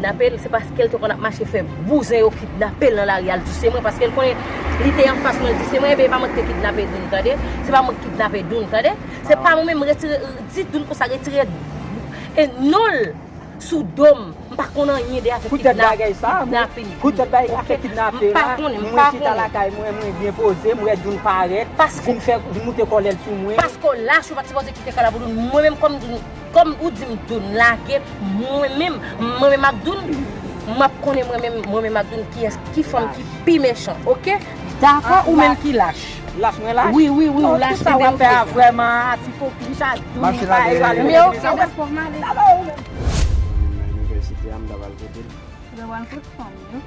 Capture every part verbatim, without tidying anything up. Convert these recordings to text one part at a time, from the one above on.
kidnape l, se paske l te konn ap mache fè bouzen yo kidnape l nan lari a, l di se mwen, paske l konnen li te anfas mwen, l di se mwen, ebyen e pa mwen ki te kidnape Doun, tande, se pa mwen ki kidnape Doun, tande, se pa mwen menm, retire, di Doun konsa, retire e non l sou do m, m pa konn anyen de afè kidnapin. Poutèt bagay sa, poutèt bagay afè kidnape la, mwen chita lakay mwen, mwen byen poze, mwen wè Doun parèt, vin fè, vin moute kòlè l sou mwen. Paske w lach, ou pa t sipoze kite kay la pou Doun. Mwen menm kòm Doun, kòm ou di m Doun lage, mwen menm, mwen menm ak Doun, m ap konnen mwen menm, mwen menm ak Doun kiyès, ki fanm ki pi mechan, oke? Dakò, ou menm ki lach. Lach mwen lach? Wi, wi, wi, ou lach. Tout sa w ap fè a vrèman a ti kopi sa Doun pa evalye. Mwen al inivèsite a, m ta pral kote l. Ou ta pral kot fanm yo?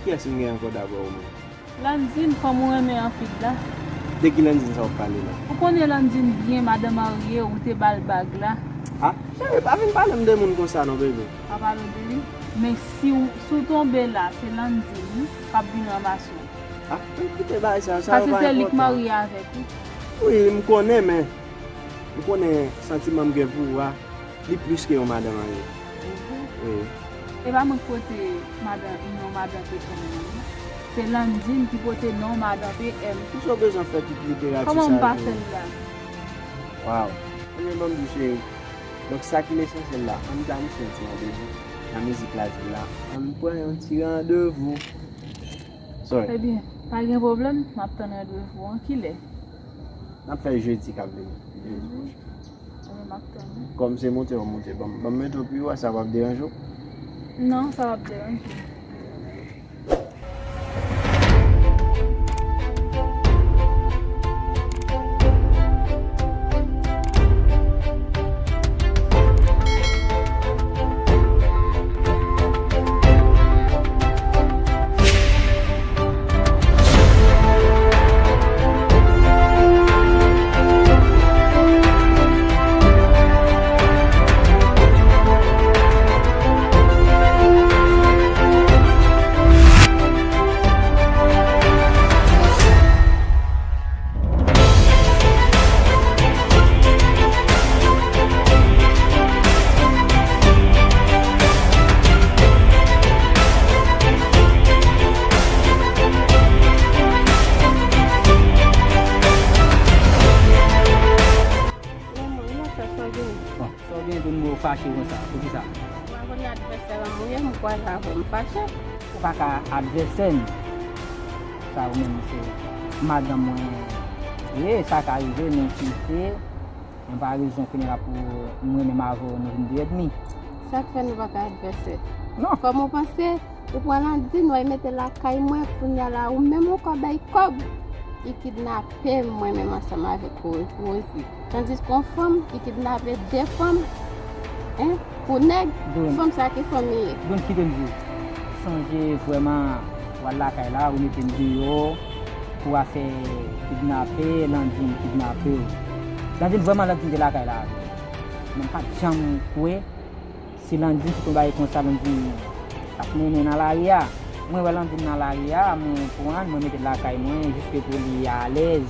Kiyès m gen ankò dabò ou menm? Landine, fanm ou renmen anpil la. De ki Landine sa w ap pale la? Ou konnen Landine byen, madan marye, ou te ba l bag la. A, cheri, pa vin pale m de moun konsa non, bebe. Pa pale w de li. Men si w, si w tonbe la, se Landine wi k ap vin ranmase w. A, men kite bagay sa, sa yo pa enpòtan. Paske se li k marye avèk ou. Wi, m konnen, men m konnen santiman m gen pou ou a. Li plis ke yon madan marye. Wi. E pa mwen k pote madan, yon madan pekanm nan non. Se Landine ki pote non madan P M. Kisa w bezwen fè tout literati sa yo? Kòman m pa fè l la? Waw. Ebyen, ban m di w, cheri. Donk, sa ki lesansyèl la, ann planifye yon ti randevou nan mizik la di la. Ann pran yon ti randevou. Sorry. Ebyen, pa gen pwoblèm, m ap tann randevou an. Kilè? N ap fè jedi k ap vini. Jedi pwochen. Ebyen, m ap tann ou. Kòm se monte w ap monte, ban m, ban m mete w pi wo, sa p ap deranje w? Non, sa p ap deranje m. Manman, m ap fè sa vini. Bon, sa w gen pou nou fache konsa? Poukisa? Mwen konnen advèsè lanmou ye, m kwaze avè w, m fache. Ou pa ka advèsè m. Sa ou menm se madanm mwen ye, sa ka rive nou kite, men pa rezon kounye a pou mwen menm avè w nou vin de ènmi. Sa k fè nou pa ka advèsè? Non. Kòman w panse ou pran Landine, w al mete lakay mwen, kounye a la, ou menm ou ka bay kòb. Li kidnape m, mwen menm ansanm avèk Ro-, Rosie. Tandis ke yon fanm ki kidnape de fanm, en, pou nèg, fanm sa ki fanm li ye? Doun, kite m di w. Sonje vrèman, w al lakay la, ou mete m deyò pou afè kidnape, Landine kidnape w. Landine, vrèman, Landine te lakay la avè w. Men m pa t janm kwè si Landine se te yon bagay konsa, Landine t ap mennen nan lari a. Mwen wè Landine nan lari a, mwen pran l, mwen mete l lakay mwen, jiske pou li alèz.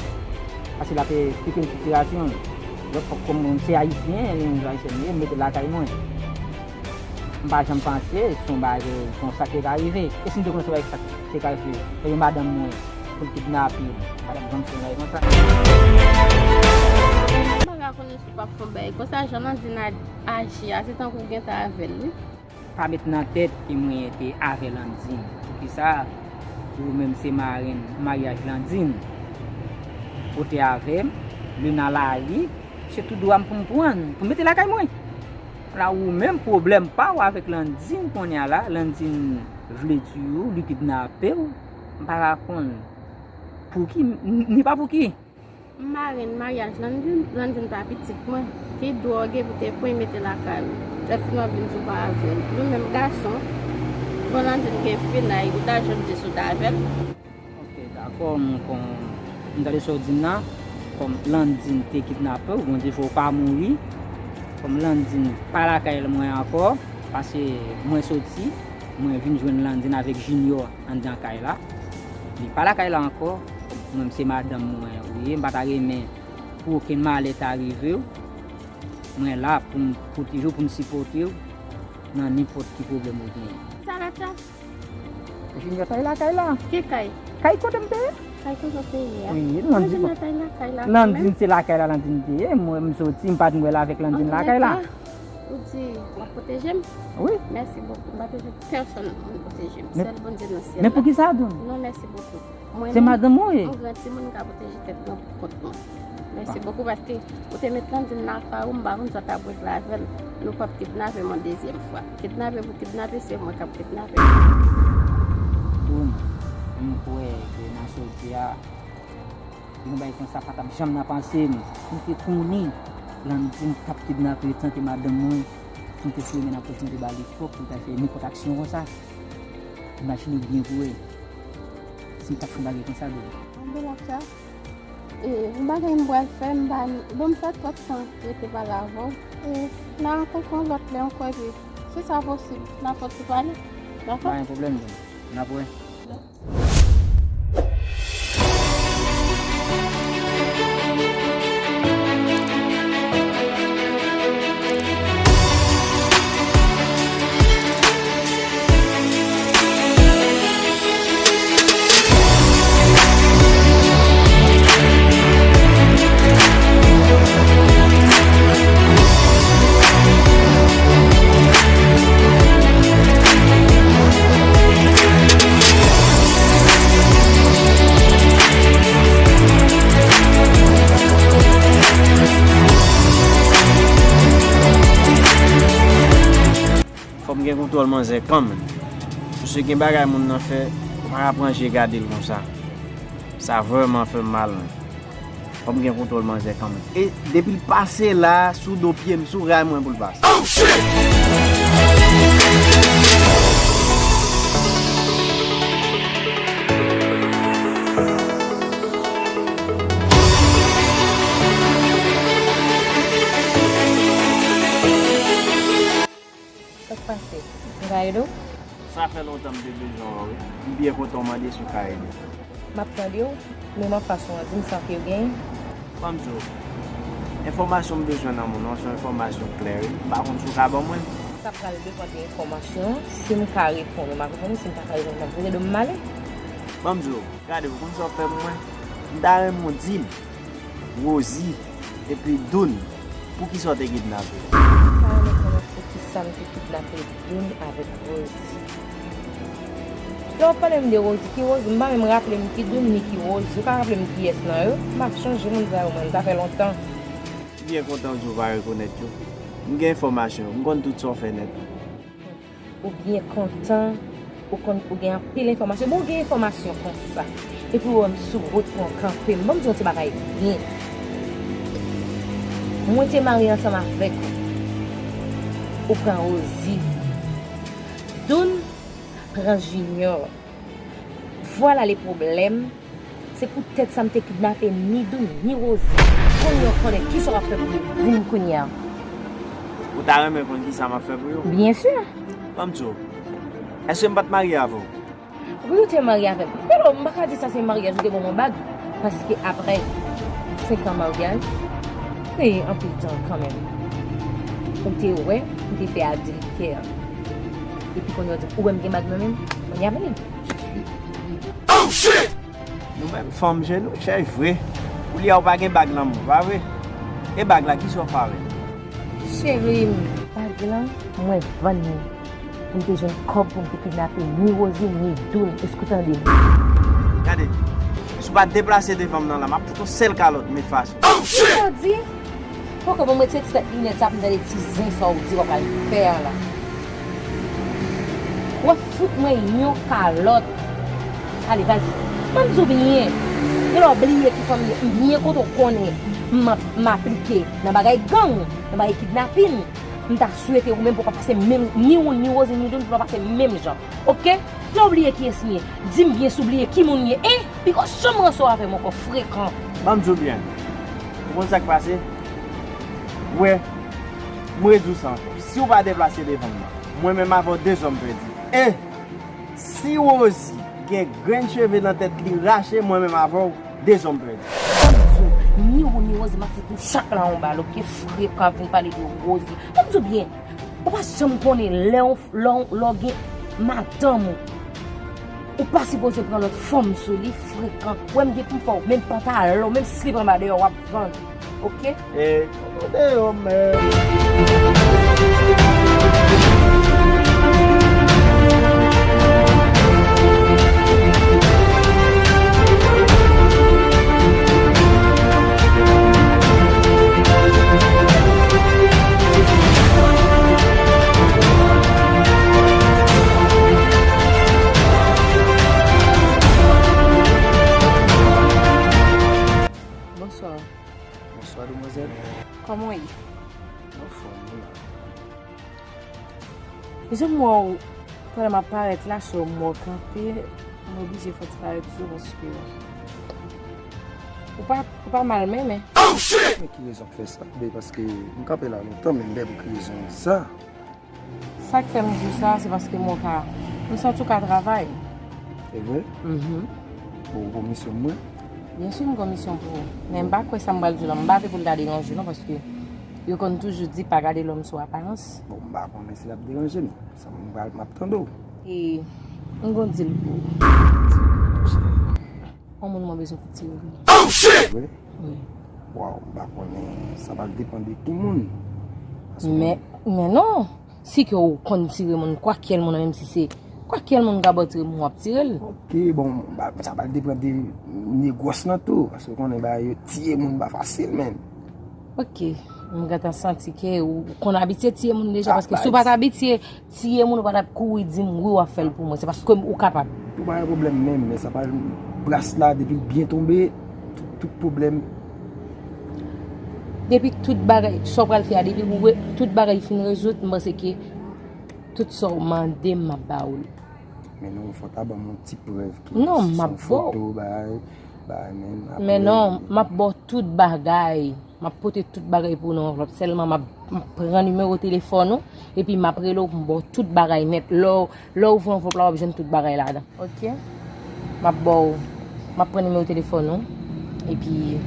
Paske l ap esplike m sitiyasyon l. Donk, kòm mwen se ayisyen, e yon ayisyen m ye, m mete l lakay mwen. M pa janm panse se yon bagay konsa ki te ka rive. E si m te konnen se yon bagay konsa ki te ka rive, e yon madanm mwen, pou l kidnape m, m pa t ap janm fè yon bagay konsa. M pa ka konnen si w p ap fè yon bagay konsa, jan Landine a-, aji a, se tankou w gentan avè l, wi. Pa met nan tèt ke mwen te avè Landine. Poukisa ou menm se marenn maryaj Landine? Ou te avè m, li nan lari, se tou dwa m pou m pran l, pou m mete l lakay mwen. La ou menm, pwoblèm pa w avèk Landine kounye a la, Landine vle tiye w, li kidnape w, m pa ka konn pouki, n-, ni pa pouki. M marenn maryaj Landine, Landine pa pitit mwen. Ki dwa w gen pou te pran l mete lakay ou? Lè fini w ap vin di w pa avè l. Nou menm gason, bon Landine gen finay, ou ta janm di si w t avè l? Ok, dakò, m kon-, m tande sa w di m nan. Kòm Landine te kidnape w, Bondye fè w pa mouri. Kòm Landine pa lakay mwen ankò, paske mwen soti, mwen vin jwenn Landine avèk Junior anndan kay la. Li pa lakay la ankò. Mwen, se madanm mwen ou ye. M pa ta renmen pou okenn malè ta rive w. Mwen la pou m pwoteje w, pou m sipòte w. nan nenpòt ki pwoblèm ou genyen. Sa la, Tcha? Junior ta lakay la. Ki kay? Kay kote m te ye? Kay kote w te ye a? Wi, Landine. Junior ta lakay la kanmenm? Landine se lakay la Landine te ye. Mwen, m soti, m pa t wè l avèk Landine lakay la. Ou di w ap pwoteje m? Wi. Mèsi bokou. M pa bezwen pèsonn moun pwoteje m. Sèl Bondye nan syèl la. Men poukisa, Doun? Non, mèsi bokou. Mwen menm, yon gran timoun, m ka pwoteje tèt mwen pou kont mwen. Mèsi bokou paske ou te met Landine nan afè ou, m pa konn sa w t ap regle avè l. Nou p ap kidnape m yon dezyèm fwa. Kidnape pou kidnape, se mwen k ap kidnape. Doun, m kwè ke nan soti a, yon bagay konsa pa t ap janm nan panse m. M te konnen Landine t ap kidnape tanke madanm mwen. M te sou men nan pòch, m te ba li kòb pou l ta fè nenpòt aksyon konsa. Imajine w byen pou wè si m t ap fè yon bagay konsa, Doun. Anben, Lapcha, e, yon bagay m pral fè, m pa, bon, m fè twòp tan rete pale avè w. E, n a rankontre yon lòt lè ankò, epi si sa posib, n a fè yon ti pale. Dakò? Pa gen pwoblèm, Doun. N ap wè. Fò m gen kontwòl manzè kanmenm. Paske gen bagay moun nan fè, ou pa ka pran je gade l konsa. Sa vrèman fè m mal, men. Fò m gen kontwòl manzè kanmenm. E depi l pase la, sou do pye m, sou ray mwen pou l pase. Oh, shit! Sa k pase? M ka ede w? Sa fè lontan m te bezwen wè w wi. M byen kontan w mande si w ka ede. M ap tande w, men m anfas ou an, di m sa ke w genyen. Ban m di w, enfòmasyon m bezwen nan men w lan, se yon enfòmasyon klè wi. M pa konn si w ka ban mwen l. Sa pral depann de enfòmasyon an. Si m ka reponn ou, m ap reponn ou. Si m pa ka reponn ou, m ap vire do m m ale. Ban m di w, gade, ou konn sa w fè pou mwen? M ta renmen w di m. Rosie, epi Doun, poukisa w te kidnape? M pa renmen konnen poukisa m te kidnape Doun avèk Rosie. Lè w ap pale m de Rosie, ki Rosie? M pa menm raple m ki Doun ni ki Rosie. Ou ka raple m kiyès nan yo? M pa chonje moun sa yo, mwen. Sa fè lontan. M byen kontan w di w pa rekonèt yo. M gen enfòmasyon yo. M konn tout sa w fè nèt. Ou byen kontan, ou konn, ou gen anpil enfòmasyon. Bon, ou gen enfòmasyon konsa. Epi ou wè m sou wout mwen, w kanpe m. Ban m di yon ti bagay byen. Mwen te marye ansanm avèk ou. Ou pran Rosie. Doun pran Junior. Vwala le pwoblèm. Se poutèt sa m te kidnape ni Doun, ni Rosie. Kounye a w konnen kisa w ap fè pou yo? Di m kounye a. Ou ta renmen konn kisa m ap fè pou yo? Byen si. Ban m di w, èske m pa t marye avè w? Wi, ou te marye avè m. Pero, m pa ka di sa se maryaj ou te ban mwen bag. Paske apre senk an maryaj, se anpil tan kanmenm. Ou te wè, m te fè adiltè. Epi kounye a w di, ou wè m gen bag nan men m? Kounye a vini. Oh, shit! Nou menm fanm, je nou chèch vre. Koulye a ou pa gen bag nan men w, pa vre? E bag la, kisa w fè avè l? Cheri m, bag lan, mwen vann li. Pou m te jwenn kòb pou m te kidnape ni Rosie, ni Doun. Èske w tande m? Gade, si w pa deplase devan m nan la, m ap fout yon sèl kalòt, men fas ou. Oh, shit! Sa w di? Poko bon, m retire ti tèt linèt sa pou m tande ti zen sa w di w pral fè a la. W ap fout mwen yon kalòt. Ale, vazi. Ban m di w byen. Gen lè w bliye ki fanmi m, byen kontan w konnen m ap, m aplike nan bagay gang, nan bagay kidnapin. M ta swete ou menm pou w pa pase menm, ni ou, ni Rosie, ni Doun, pou w pa pase menm jan. Oke? Lè w bliye kiyès m ye, di m byen si w bliye ki moun m ye. E, pi kochon m ranse w avè m ankò frekan. Ban m di w byen. Ou konn sa k pase? Wè, m redi w sa ankò. Si w pa deplase devan m nan, mwen menm avè w de zòm pèdi. E si Rosie gen grenn cheve nan tèt li rache, mwen menm avè w de zòm pèdi. Ban m di w, ni ou ni Rosie, m ap fout nou chak la yon bal, oke? Frekan ap vin pale de Rosie. Ban m di w byen. Ou pa janm konnen lè w, lè w, lè w gen madanm ou. Ou pa sipoze pran lòt fanm sou li frekan. Ou wè m gen pou m fè w, menm pantalon, menm slip anba deyò w ap vann. Oke? E, tande yo menm. Bonswa. Bonswa, demwazèl. Kòman w ye? Anfòm, wi. Jan m wè w, pandan m ap parèt la, so m wè w kanpe, m oblije fè ti parèt sou ou paske ou pa, ou pa mal menm, men. Men ki rezon k fè sa? Ben, paske m kanpe la lontan, men m byen pou ki rezon sa. Sa k fè m di w sa, se paske m wè w ka, m santi w ka travay. Se vre? Mhm. Bon, ou gon misyon pou mwen? Byen si m gon misyon pou ou. Men m pa kwè sa m pral di w la, m pa vle pou l ta deranje w non, paske yo konn toujou di pa gade lòm sou aparans. Bon, m pa konnen si l ap deranje m. Sa m pral, m ap tande w. E m gon dil pou ou. Yon moun mwen bezwen pou tire pou mwen. Vre? Wi. Waw, m pa konnen. Sa pral depann de ki moun. Paske men, men non. Si ke w konn tire moun, kwakèl moun, menm si se kwakèl moun ka ba w tire moun, w ap tire l. Oke, bon, ba, sa pral depann de negwòs lan tou. Paske w konnen bagay yo, tiye moun pa fasil, menn. Oke, m gentan santi ke ou konn abitye tiye moun deja, paske si w pa t abitye tiye moun, ou pa t ap kouri di m wi w ap fè l pou mwen. Se paske ou kapab. Ou pa gen pwoblèm menm, men sa pa bras la, depi l byen tonbe, tout, tout pwoblèm. Depi tout bagay, sa w pral fè a, depi ou re-, tout bagay fin rezoud, m panse ke tout sa w mande m, m ap ba ou l. Men non, fò w ta ban m yon ti prèv ki non, m ap ba w. Foto, bagay, bagay, men apre. Men non, m ap ba w tout bagay. M ap pote tout bagay pou ou nan anvlòp. Sèlman m ap, m ap pran nimewo telefòn ou, epi m ap rele w pou m ba w tout bagay nèt. Lè w, lè w ouvri anvlòp la, w ap jwenn tout bagay ladan. Oke? M ap ba w, m ap pran nimewo telefòn ou, epi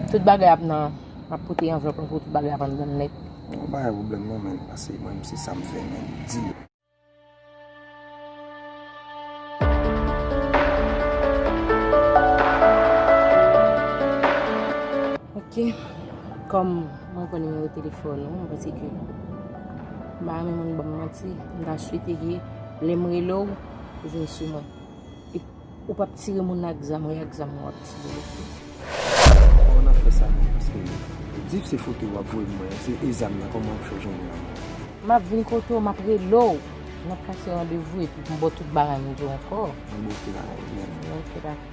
tout bagay ap nan, m ap pote anvlòp lan pou tout bagay ap anndan l nèt. Bon, pa gen pwoblèm non, men pase mwen, se sa m fè, men di l. Oke, kòm mwen pran nimewo telefòn ou, mwen panse ke m pa renmen moun ban m manti, m ta swete ke lè m rele w, ou vin sou mwen. E ou p ap tire moun ak zam, wi, ak zam ou ap tire, oke? Kòman n ap fè sa menm? Paske di se foto w ap voye mwen, se e zam nan, kòman w ap fè w jwenn moun ak zam? M ap vin kote w, m ap rele w. N ap kase randevou epi pou m ba w tout bagay m di w ankò. Bon, oke, pa gen pwoblèm. Oke, dakò.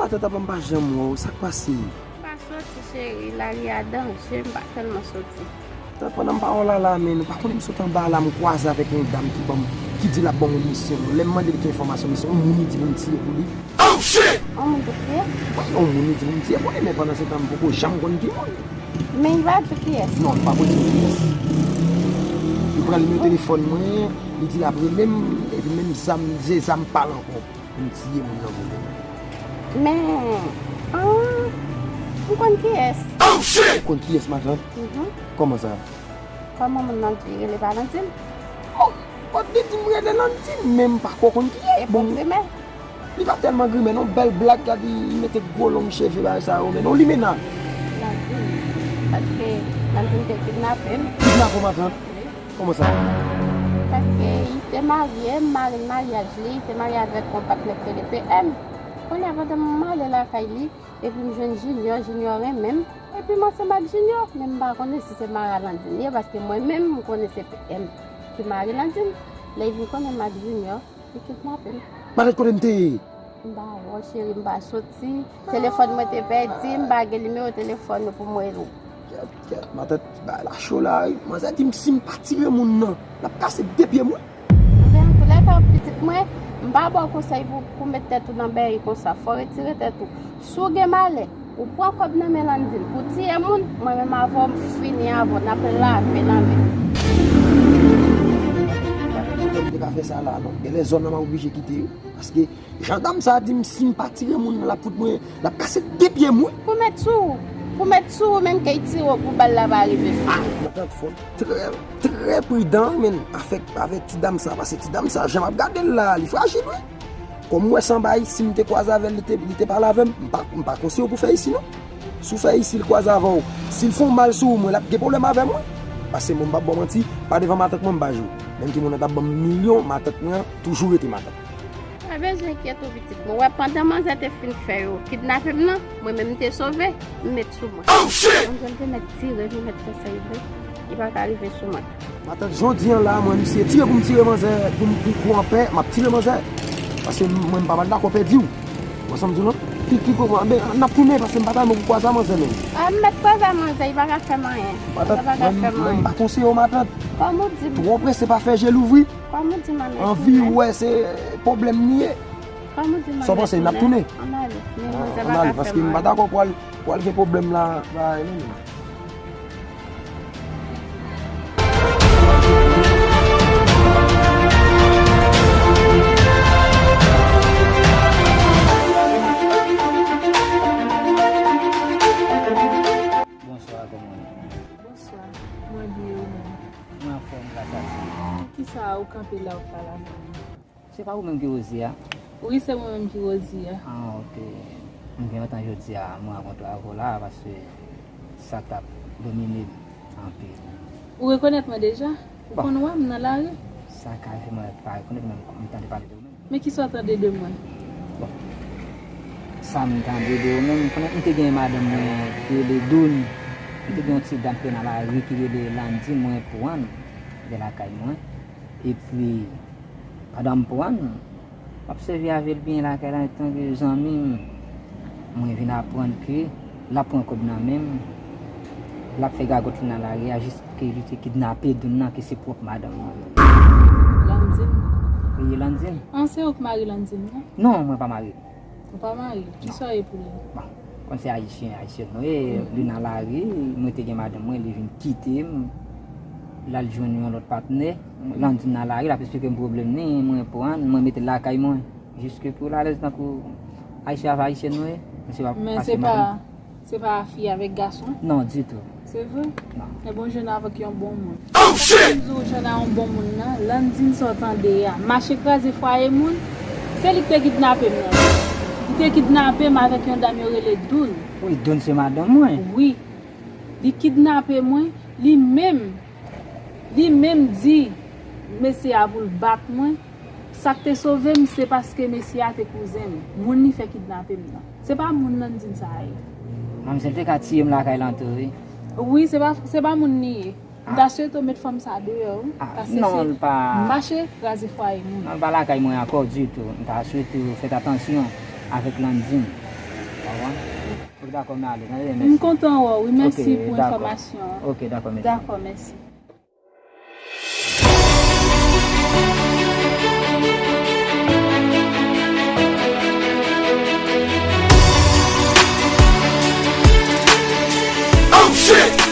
Matant, apa m pa janm wè w, sa k pase? M pa soti, cheri, lari a danje, m pa tèlman soti. Tan, pandan m pa wè w la la, men ou pa konnen m sot anba la, m kwaze avèk yon dam ki ban m, ki di l ap ban m yon misyon. Lè m mande l ki enfòmasyon misyon, yon moun li di pou m tiye pou li. Oh shit! Yon moun pou tiye? Wi, yon moun li di pou m tiye pou li, men pandan se tan m poko janm konn ki moun. Men li pa di w kiyès? Non, li pako di m kiyès. Li pran nimewo telefòn mwen, li di l ap rele m, epi menm zam, se zam pa l ankò. Pou m tiye moun nan pou mwen. Men, ah, m konn kiyès. Ou konn kiyès, matant? Mhm. Kòman sa? Kòman moun nan di rele pa Landine? Oh, kot li di m rele Landine, men m pa ko konn kiyès. Bon, li pa tèlman grimen non, bèl blak, gade li mete gwo long cheve bagay sa yo, men non limena. Landine, paske Landine te kidnape m. Kidnape w, matant? Wi. Kòman sa? Paske li te marye, m mare l maryaj li, li te marye avèk yon patnè k rele P M. Kounye a, pandan m ale lakay li, epi m jwenn Junior, Junior renmen m. Epi m ansanm ak Junior, men m pa konnen si se mari a Landine li ye, paske mwen menm, m konnen se P M ki mari Landine. Lè l vin konnen m ak Junior, li kidnape m. Matant, kote m te ye? M pa wè w, cheri, m pa soti. Telefòn mwen te pèdi, m pa gen nimewo telefòn ou pou m rele w. Kèt, kèt, matant, bagay la cho la, wi. Manzè di m si m pa tire moun nan, l ap kase de pye mwen. Anben, antoulèka, pitit mwen, M pa ba w konsèy pou, pou met tèt ou nan bèy konsa. Fò w retire tèt ou. Si w gen malè, ou pran kòb nan men Landine pou tiye moun, mwen menm avè w, m fini avè w, n ap lave nan men. M te ka fè sa la, non. Gen lè zòn nan m ap oblije kite yo. Paske jan dam sa a di m, si m pa tire moun nan, l ap fout mwen, l ap kase de pye m, wi. Pou met sou ou, pou met sou ou menm ke y tire w pou bal la pa rive sou ou. Ah, matant fò trè, trè pridan, men, avèk, avèk ti dam sa, paske ti dam sa, jan m ap gade l la, li frajil, wi. Kòm m wè s anba isi, m te kwaze avè l, li te, li te pale avè m, m pa, m pa konseye w pou fè isi, non. Si w fè isi, l kwaze avè w, si l fè w mal sou ou, mwen, l ap gen pwoblèm avè mwen. Paske mwen, m p ap ba w manti, pa devan matant mwen, m pa jwe. Menm ke moun nan t ap ban m milyon, matant mwen an toujou rete matant. Pa bezwen enkyete w, pitit mwen. Ou wè, pandan manzè te fin fè yo kidnape m nan, mwen menm, m te sove, m met sou mwen. Manzè m te mèt tire, li mèt fè sa l vle. Li pa ka rive sou mwen. Matant, jodi a la, mwen, misye tire pou m tire manzè, pou m, pou, pou anpè, m ap tire manzè. Paske mwen, m pa dakò pèdi w. Ou wè sa m di w lan? Ki, ki pwoblèm? Ben, n ap tounen, paske m pa ta renmen pou kwaze a manzè menm. A, m mèt kwaze a manzè, li pa ka fè m anyen. Matant, mwen, mwen, m pa konseye w, matant. Kòm ou di m. Twò prese pa fè je louvri. Kòm ou di m, anvi wè se pwoblèm li ye. Kòm ou di m, sa w panse, n ap tounen? Ann ale. Men manzè pa ka fè m anyen. Paske m pa dakò pou al, pou al gen pwoblèm la, la, non, non. Bonswa, kòman w ye? Bonswa, mwen byen, ou menm? Mwen anfòm, gras a Dye. Kisa ou kanpe la, ou pale avè m? Se pa ou menm ki Rosie a? Wi, se mwen menm ki Rosie a. Ah, ok. M byen kontan jodi a, mwen rankontre avè w la, paske sa t ap domine m anpil. Ou rekonèt mwen deja? Ou konn wè m nan lari? Sa ka fè mwen pa rekonèt, men m tande pale de ou menm. Men kisa w tande de mwen? Bon. Sa m tande de ou menm, m konnen m te gen madanm mwen ki rele Doun. M te gen yon ti dam ki nan lari ki rele Landine, mwen pran l de lakay mwen. Epi, pandan m pran l, m ap sèvi avè l byen lakay la, antanke zanmi m. Mwen vin aprann ke l ap pran kòb nan men m, l ap fè gagòt li nan lari a, jiske li te kidnape Doun nan, ke se pwòp madanm mwen. Landine? Wi, Landine. An, se ou k mari Landine, non? Non, mwen pa mari l. Ou pa marye? Kisa w ye pou li? Bon, kòm se ayisyen, ayisyèn nou ye, li nan lari, mwen te gen madanm mwen, li vin kite m, l al jwenn yon lòt patnè, Landine nan lari, l ap esplike m pwoblèm li, mwen pran l, mwen mete l lakay mwen. Jiske pou l alèz tankou ayisyen avè ayisyèn nou ye, men se pa, men se pa, se pa fi avèk gason? Non, ditou. Se vre? Non. Ebyen, w jwenn avèk yon bon moun. Oh, shit! Lè m di w jwenn a yon bon moun nan, Landine sa w tande a, mache kraze fwaye moun, se li k te kidnape m nan. Li te kidnape m avèk yon dam yo rele Doun. Wi, Doun se madanm mwen. Wi. Li kidnape mwen, li menm, li menm di mesye a pou l bat mwen. Sa k te sove m, se paske mesye a te kouzen m. Moun li fè kidnape m nan. Se pa moun Landine sa a ye. Manmzèl te ka tiye m lakay lan tou, wi. Wi, se pa, se pa moun li ye. M ta swete w met fanm sa deyò, wi. Paske se mache kraze fwaye moun. Non, l pa lakay mwen ankò ditou. M ta swete w fèt atansyon avèk Landine. Ou konprann? Ok, dakò, m ale. M kontan wè w, wi. Mèsi pou enfòmasyon an. Ok, dakò, mèsi. Dakò, mèsi. Oh, shit!